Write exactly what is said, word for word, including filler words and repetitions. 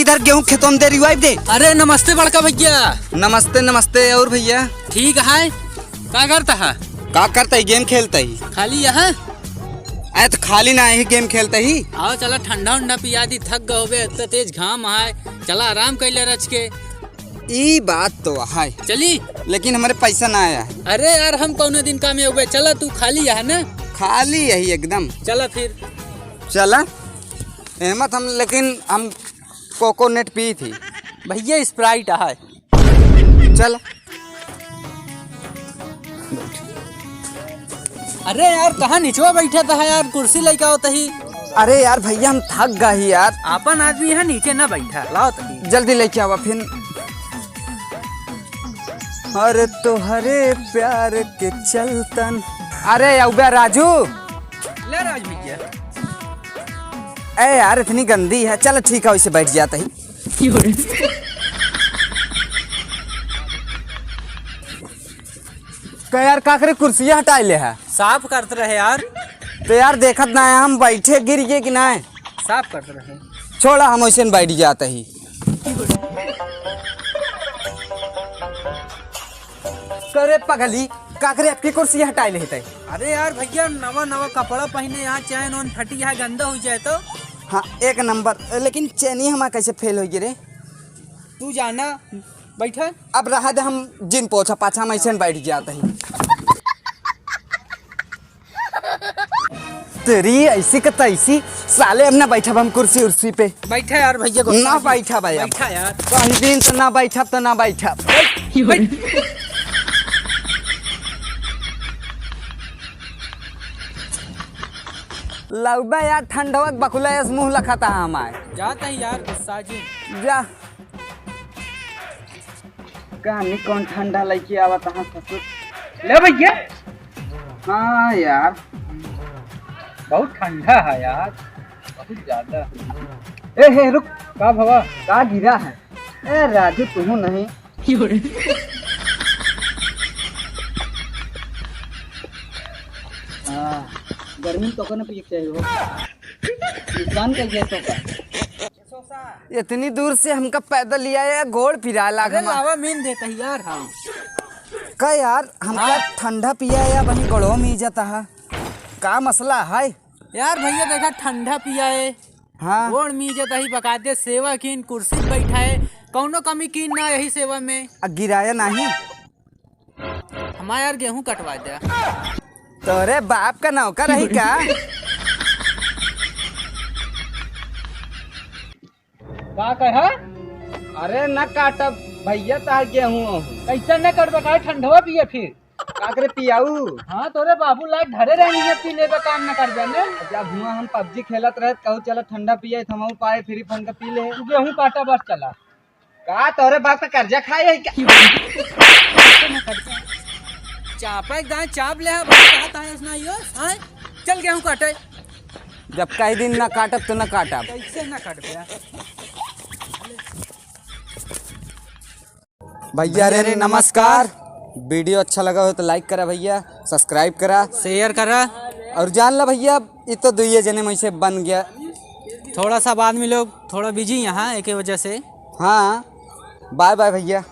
इधर गेहूं खेतों में दे revive दे। अरे नमस्ते बड़का भैया। नमस्ते, नमस्ते। और भैया? ठीक है। का करता है? का करता है? Game खेलता ही। खाली यहाँ? अरे तो खाली ना, यही game खेलता ही। आओ चला, ठंडा उंडा पिया दी, थक गए होबे, इतना तेज घाम है। चला आराम कर ले रच के। ई बात तो है। चली। लेकिन हमारे पैसा ना आया है। अरे यार, हम कौनो दिन काम में हुए। चला, तू खाली है ना? खाली यही एकदम। चला फिर। चला। एहमत हम, लेकिन हम कोकोनट पी थी। भैया, Sprite है। चल। अरे यार, कहाँ निचवा बैठा था यार, कुर्सी लेके आओ तही। अरे यार भैया, हम थक गए ही यार। आपन आदमी यहाँ नीचे ना बैठा, लाओ तही। जल्दी लेके आवा फिर। अरे तोहरे प्यार के चलतन। अरे अउबे राजू। ले राज भैया। ए यार, इतनी गंदी है। चल ठीक है, वैसे बैठ जाता ही। का यार, काकरे कुर्सिया हटाए ले है? साफ करत रहे यार। तो यार, देखत ना है, हम बैठे गिर गए कि ना है? साफ करत रहे। छोड़ा, हम वैसे बैठ जाता ही। करे पगली, काकरे आपकी कुर्सी हटाए लेते। अरे यार भैया, नवा नवा कपड़ा पहने, यहाँ चैन वैन फटी है, गंदा हो जाए तो। हाँ, एक नंबर। लेकिन चैनी हमारा कैसे फेल हो गई रे? तू जाना, बैठा। अब रहा दे, हम जिन पोछा पाछा हम ऐसे बैठ जाते हैं। तेरी ऐसी का तैसी, साले अब ना बैठब हम कुर्सी उर्सी पे। बैठा यार भैया, गुस्सा ना नहीं। बैठा भाई अब। बैठा यार। कहीं दिन तो ना बैठब तो ना बैठब। बैठ। लउबा यार ठंडवा के बकुला ऐस मुंह लखाता हमार। जाता ही यार गुस्सा जी। जा। कहानी कौन ठंडा लइके आवत है ससुर। ले भैया। हाँ यार, बहुत ठंडा है यार, बहुत ज्यादा। ए हे रुक। का भवा? का गिरा है? ए राजू, तू नहीं। हाँ, गर्मी तो कने पिए के चाहिए हो। नुकसान कर गया तो का? इतनी दूर से हमका पैदल लिया है, गोड़ पिराए लाग अरे हमार। लावा मीन देता ही यार, हाँ। का यार, हमका हाँ। ठंडा पिया है, वहीं गोड़ों में इज्जत है। का मसला है? यार भैया देखा, ठंडा पिया है, हाँ। गोड़ में इज्जत ही, बकायदे सेवा कीन, कुर्सी पे बैठा है, कौनो कमी कीन ना यही सेवा में। आ, गिराया नहीं? हमार यार गेहूं कटवा द्या। तोरे बाप का नौकर रही का? का कहा? अरे न काटब भैया तार गेहूं। कैसे न कटबे, का ठंडवा पिए फिर? का करे पियाऊ? हाँ, तोरे बाबू लाग धरे रहनी है, पी लेबे, काम न करबे ने। जब हुआ हम PUBG खेलत रहे, कहू चला ठंडा पिए, थमाऊ पाए, free fun का पी ले। तू गेहूं काटा बस चला। का तोरे बाप का कर्जा खाए है क्या? चापा एक दाएं चाप ले, हाँ, बस कहत है उसना यो, हाँ? चल गेहूं काटे। जब कई दिन ना काटब तो ना काटब। कैसे ना काटबे यार? भैया रे नमस्कार। Video अच्छा लगा हो तो like करा भैया, subscribe करा। Share करा। और जान ला भैया, ये तो दुइये जने में से बन गया। थोड़ा सा बाद में लोग थोड़ा busy यहाँ, एक वजह से। हाँ, bye bye भैया।